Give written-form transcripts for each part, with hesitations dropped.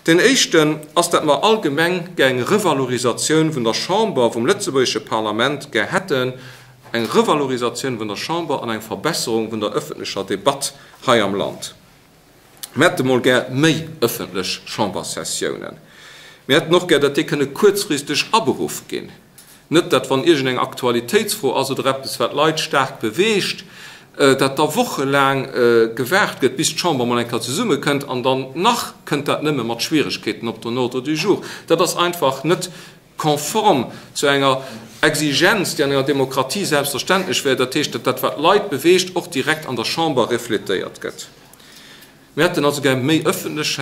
Deen éischten ass, dat mer allgemeng gär eng Revalorisatioun vun der Chamber, vum lëtzebuergesche Parlament gär hätten, eng Revalorisatioun vun der Chamber an eng Verbesserung vun der öffentlecher Debatt hei am Land. Mir hätte mol gär méi öffentlech Chamberssessiounen. Mir hätten och gär, datt déi kënne kuerzfristeg aberuff ginn. Net, datt wann iergendeng Aktualitéitsfro ass oder eppes, wat d'Leit staark beweegt, datt da wochelaang gewaart gëtt, bis d'Chamber mol eng Kéier zesummekënnt an dann nach kënnt dat nëmme mat Schwieregkeeten op den Ordre du jour. Dat ass einfach net konform zu enger Exigenz, déi an enger Demokratie selbstverständlech wär, dat heescht, datt dat, wat d'Leit beweegt, och direkt an der Chamber refletéiert gëtt. Mir hätten also gär méi ëffentlech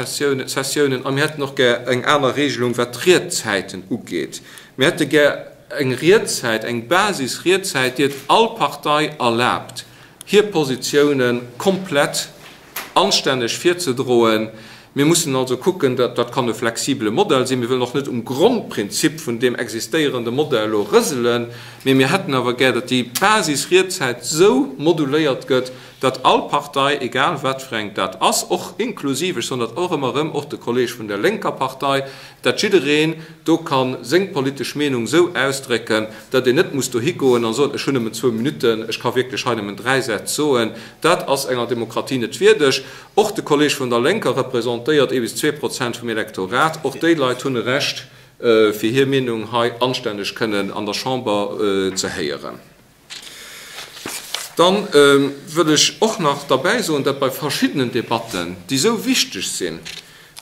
Sessiounen a mir hätten och gär eng aner Regelung, wat d'Riedzäiten ugeet. Mir hätte gär eng Riedzäit, eng Basis-Riedzäit, déi et all Partei erlaabt, hir Positiounen komplett anstänneg virzedroen. Mir mussen also kucken, dat kann e flexibele Modell sinn, mir wëllen och net um Grondprinzip vun deem existéierende Modell elo rëselen, mee mir hätten awer gär, datt déi Basis-Riedzäit esou moduléiert gëtt, datt all Partei, egal wat fir eng dat ass, och inklusiv, ech soen dat och ëmmer erëm, och de Kolleg vun der lénker Partei, datt jiddereen do ka seng politesch Meenung esou ausdrécken, datt een net muss dohi goen a soen, ech hunn nëmmen zwou Minutten, ech ka wierklech hei nëmmen dräi Sätz soen. Dat ass enger Demokratie net wierdeg. Och de Kolleg vun der Lénker representéiert ee bis 2% vum Elektorat. Och déi Leit hunn e Recht, fir hir Meenung hei anstänneg kënnen an der Chamber ze héieren. Dann wëll ech och nach derbäi soen, datt bei verschiddenen Debatten, déi esou wichteg sinn,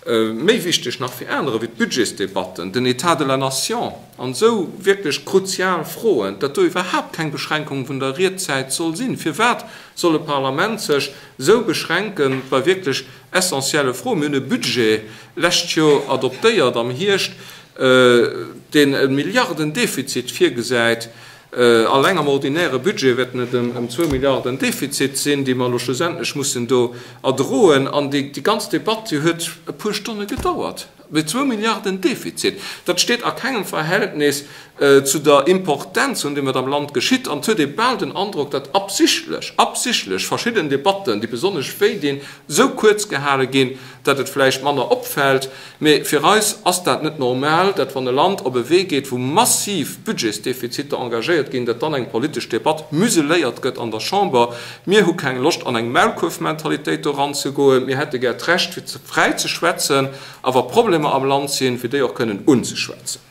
méi wichteg nach wéi anerer, wéi d'Budgetsdebatten, den État de la nation an esou wierklech kruzial Froen, datt do iwwerhaapt keng Beschränkung vun der Riedzäit soll sinn. Firwat soll e Parlament sech esou beschränke bei wierklech essentielle Froen? Mir hunn e Budget lescht Joer adoptéiert am Hierscht, deen e Milliardendefizit virgesäit. Alleng am ordinäre Budget wäerten et ëm zwou Milliarden Defizit sinn, déi mer elo schlussendlech mussen do erdroen. An déi ganz Debatt, déi huet e puer Stonne gedauert. Mee zwou Milliarden Defizit, dat steet a kengem Verhältnis zu der Importenz vun deem, wat am Land geschitt. An et huet ee bal den Androck, datt absichtlech, absichtlech verschidden Debatten, déi besonnesch wéidinn, esou kuerz gehale ginn, datt et vläicht manner opfält. Mee fir eis ass dat net normal, datt wann e Land op e Wee geet, wou massiv Budgetsdefiziter engagéiert ginn, datt dann eng politesch Debatt museléiert gëtt an der Chamber. Mir hu keng Loscht an eng Maulkuerfmentalitéit do eranzegoen. Mir hätte gär d'Recht fir fräi ze schwätzen a wa Problemer am Land sinn, fir déi och kënnen unzeschwätzen.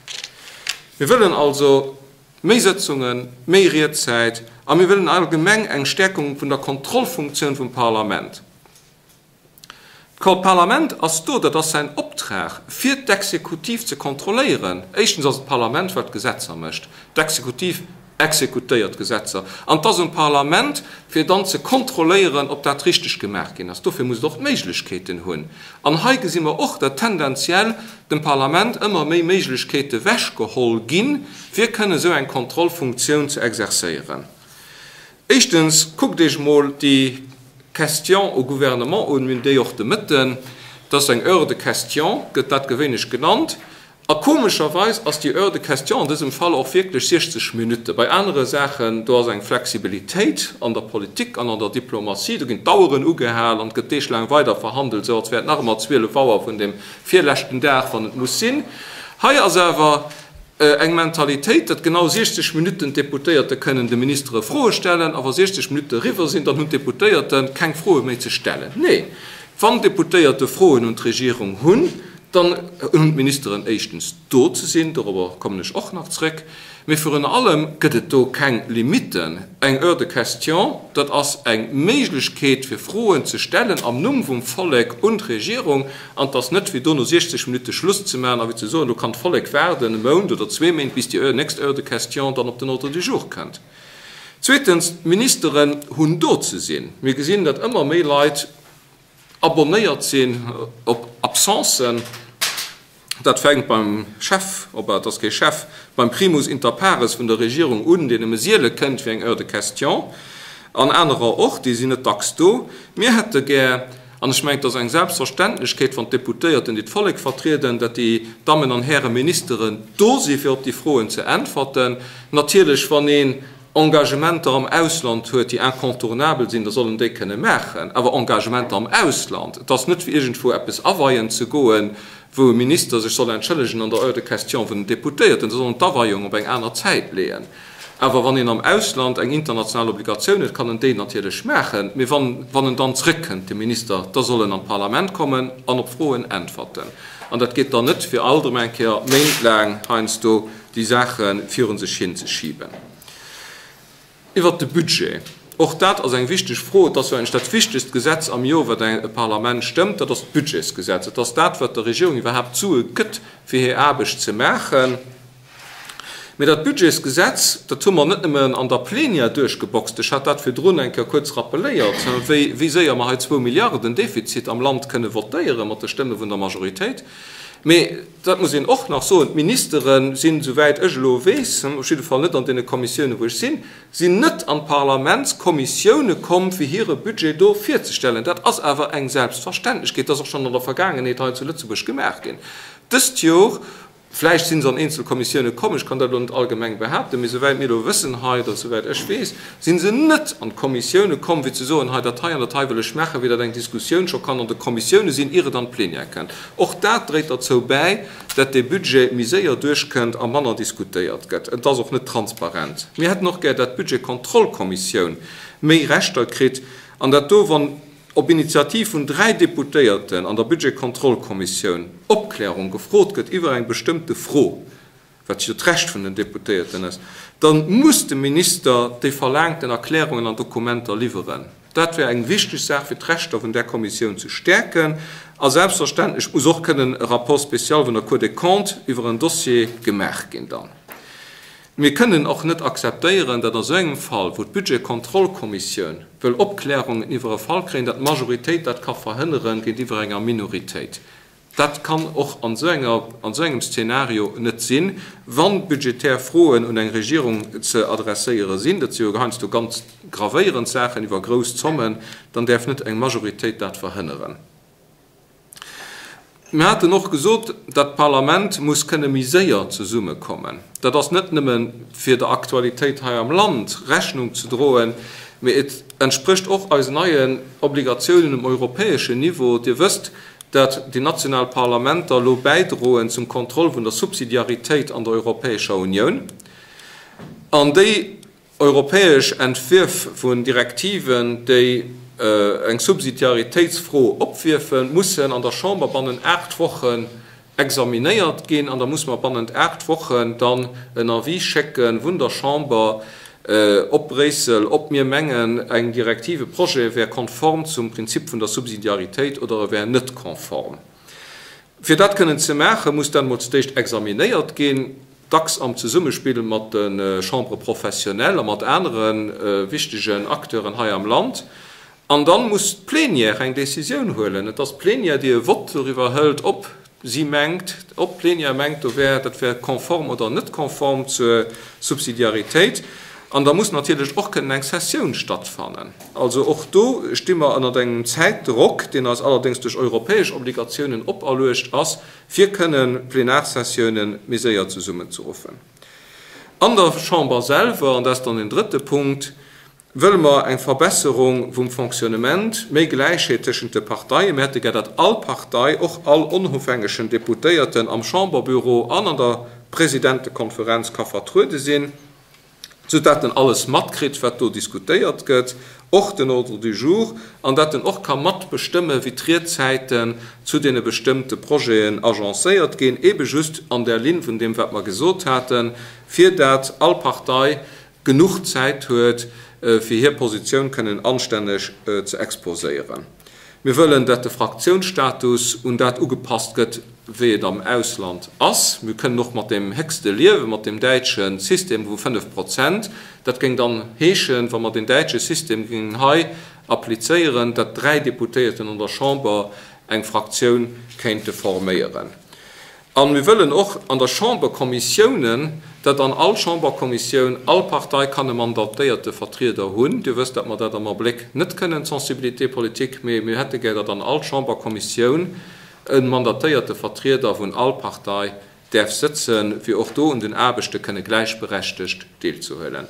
Mir wëllen also méi Sëtzungen, méi Riedzäit a mir wëllen allgemeng eng Stäerkung vun der Kontrollfunktioun vum Parlament. D'Parlament ass do, dat ass säin Optrag, fir d'Exekutiv ze kontrolléieren. Éischtens ass et d'Parlament, wat d'Gesetzer mécht. D'Exekutiv exekutéiert d'Gesetzer. An et ass um Parlament, fir dann ze kontrolléieren, ob dat richteg gemaach ginn ass. Dofir muss et och d'Méiglechkeeten hunn. An hei gesi mer och, datt tendenziell dem Parlament ëmmer méi Méiglechkeete wechgeholl ginn, fir kënnen esou eng Kontrollfunktioun ze exercéieren. Éischtens, kuckt Iech emol déi Question au gouvernement un, mir hunn déi och de Mëtten, dat ass eng Heure de questions, gëtt dat gewéinlech genannt. A komescherweis ass déi Heure de questions an dësem Fall och wierklech 60 Minutten. Bei anere Saachen, do ass eng Flexibilitéit an der Politik an an der Diplomatie, do ginn d'Aueren ugehal an et gëtt deeglaang weider verhandelt, esou als wär et nach ëmmer 12 Auer vun dem virleschten Dag, wann et muss sinn. Hei ass awer Eng Mentalitéit, datt genau 60 Minutten d'Deputéierte kënnen de Ministere Froe stellen, a wa 60 Minutte eriwwer sinn, dann hunn d'Deputéierte keng Froe méi ze stellen. Nee, wann d'Deputéierte Froen un d'Regierung hunn, dann hunn d'Ministeren éischtens do ze sinn, dorobber kommen ech och nach zréck, mee virun allem gëtt et do keng Limitten. Eng Heure de questions, dat ass eng Méiglechkeet fir Froen ze stellen am Numm vum Vollek un d'Regierung. An et ass net, fir do no 60 Minutte Schluss ze maachen a fir ze soen, do kann d'Vollek waarden e Mount oder zwee Méint, bis déi nächst Heure de questions dann op den Ordre du jour kënnt. Zweetens, d'Ministeren hunn do ze sinn. Mir gesinn, datt ëmmer méi Leit abonnéiert sinn op Absencen. Dat fänkt beim Chef, op et ass kee Chef, beim Primus inter pares vun der Regierung un, deen nëmme siele kënnt fir eng Heure de questions, an anerer och, déi sinn net dacks do. Mir hätte gär, an ech mengen, et ass eng Selbstverständlechkeet, wann d'Deputéierten, déi d'Vollek vertrieden, datt déi Dammen an Häre Ministeren do si fir op déi Froen ze äntwerten. Natierlech, wann een Engagementer am Ausland huet, déi incontournabel sinn, da soll en déi kënne maachen. Awer Engagementer am Ausland, et ass net fir iergendwou eppes aweien ze goen. wou e Minister sech soll entschëllegen an der Heure de questions vun den Deputéierten. Se sollen d'Aweiung op eng aner Zäit leeën. Awer wann een am Ausland eng international Obligatioun huet, kann en déi natierlech maachen. Mee wann, wann en dann zrëckkënnt, de Minister, da soll en an d'Parlament kommen an op Froen äntwerten. An dat geet dann net, fir alt erëm eng Kéier méintlaang heiansdo déi Saache viru sech hinzeschiben. Iwwert de Budget, och dat ass eng wichteg Fro. Et ass jo eigentlech dat wichtegst Gesetz am Joer, wat e Parlament stëmmt, dat ass d'Budgetsgesetz. Et ass dat, wat der Regierung iwwerhaapt d'Sue gëtt, fir hir Aarbecht ze maachen. Mee dat Budgetsgesetz, dat hu mer net nëmmen an der Plenière duerchgeboxt, ech hat dat virdrun eng Kéier kuerz rappeléiert, wéi wéi séier mer hei zwou Milliarden Defizit am Land kënne votéiere mat de Stëmme vun der Majoritéit, mee dat muss een och nach soen, d'Ministere sinn, souwäit ech elo weess, op jidde Fall net an deene Kommissiounen, wou ech sinn, sinn net an d'Parlamentskommissioune komm, fir hire Budget do virzestellen. Dat ass awer eng Selbstverständlechkeet, dat ass och schonn an der Vergaangenheet hei zu Lëtzebuerg gemaach ginn. Dëst Jor Vläicht si se an eenzel Kommissioune komm, ech kann dat elo net allgemeng behaapten, mee souwäit mir elo wëssen hei, oder souwäit ech weess, si se net an d'Kommissioune komm, fir ze soen, hei dat hei an dat hei wëll ech maachen, wéi dat eng Diskussioun scho kann an de Kommissioune sinn, ier et an d'Plenière kënnt. Och dat dréit derzou bäi, dat dee Budget méi séier duerchkënnt a manner diskutéiert gëtt. Et ass och net transparent. Mir hätten och gär, dat d'Budgetkontrollkommissioun méi Rechter kritt an dat do, wann op Initiativ vun 3 Deputéierten an der Budgetkontrollkommissioun Opklärung gefrot gëtt iwwer eng bestëmmte Fro, wat jo d'Recht vun den Deputéierten ass, da muss de Minister déi verlaangten Erklärungen an Dokumenter liwweren. Dat wär eng wichteg Saach, fir d'Rechter vun där Kommissioun ze stäerken. A selbstverständlech muss och kënnen e Rapport spécial vun der Cour des Comptes iwwer en Dossier gemaach ginn dann. Mir kënnen och net akzeptéieren, datt a sou engem Fall, wou d'Budgetkontrollkommissioun wëll Opklärungen iwwer e Fall kréien, datt d'Majoritéit dat ka verhënnere géintiwwer enger Minoritéit. Dat kann och an esou enger, an esou engem Szenario net sinn, wa budgetär Froen un eng Regierung ze adresséiere sinn, dat si jo heiansdo ganz gravéierend Saachen iwwer grouss Zommen, dann däerf net eng Majoritéit dat verhënneren. Mir haten och gesot, dat d'Parlament muss kënne méi séier zesummekommen. Dat ass net nëmme fir der Aktualitéit hei am Land Rechnung ze droen, mee et entsprécht och eisen neien Obligatiounen um europäeschen Niveau. Dir wësst, dat déi national Parlamenter elo bäidroen zum Contrôle vun der Subsidiaritéit an der Europäescher Unioun. An déi Europäesch Entwierf vun Direktiven, déi eng Subsidiaritéitsfro opwierfen, mussen an der Chamber bannent 8 Wochen examinéiert ginn an da muss mer bannent 8 Wochen dann en Avis schécke vun der Chamber op Bréissel, ob mir mengen, eng Direktiv, e Projet wär konform zum Prinzip vun der Subsidiaritéit oder e wär net konform. Fir dat kënnen ze maachen, muss dat emol zu d'éischt examinéiert ginn, dacks am Zesummespill mat de Chambres professionnelles a mat anere wichtegen Acteuren hei am Land. An dann muss d'Plénière eng Décisioun huelen. Et ass d'Plénière, déi e Vott doriwwer hëlt, ob si mengt, ob d'Plénière mengt, do wär, dat wär konform oder net konform zur Subsidiaritéit. An da muss natierlech och kënnen eng Sessioun stattfannen. Also och do sti mer ënnert engem Zäitdrock, deen eis allerdéngs duerch europäesch Obligatiounen operluecht ass, fir kënnen Plenarsessiounen méi séier zesummenzeruffen. An der Chamber selwer, an dat ass dann den drëtte Punkt, wëlle mer eng Verbesserung vum Fonctionnement, méi Gläichheet tëschent de Parteien. Mir hätte gär, datt all Partei, och all onofhängegen Deputéierten am Chamberbüro an an der Presidentekonferenz ka vertruede sinn. sou dat en alles matkritt, wat do diskutéiert gëtt, och den Ordre du jour, an dat en och ka matbestëmme wéi d'Riedzäiten zu deene bestëmmte Projeten agencéiert ginn, ebe just an där Linn vun deem, wat mer gesot haten, fir dat all Partei genuch Zäit huet, fir hir Positioun kënnen anstänneg ze exposéieren. Mir wëllen, dat de Fraktiounsstatus un dat ugepasst gëtt, wéi et am Ausland ass. Mir kënnen och mat deem héchste liewen, mat deem däitsche System vu 5 Prozent. Dat géing dann heeschen, wa mer deen däitsche System géingen hei applizéieren, dat dräi Deputéierten an der Chamber eng Fraktioun kéinte forméieren. A mir wëllen och an der Chamberkommissiounen, datt an all Chamberkommissioun all Partei kann e mandatéierte Vertrieder hunn. Dir wësst, datt mer dat am Abléck net kënnen, d'Sensibilité politique, mee mir hätte gär, datt an all Chamberkommissioun e mandatéierte Vertrieder vun all Partei däerf sëtzen, fir och do un den Aarbechte kënne gläichberechtegt deelzehuelen.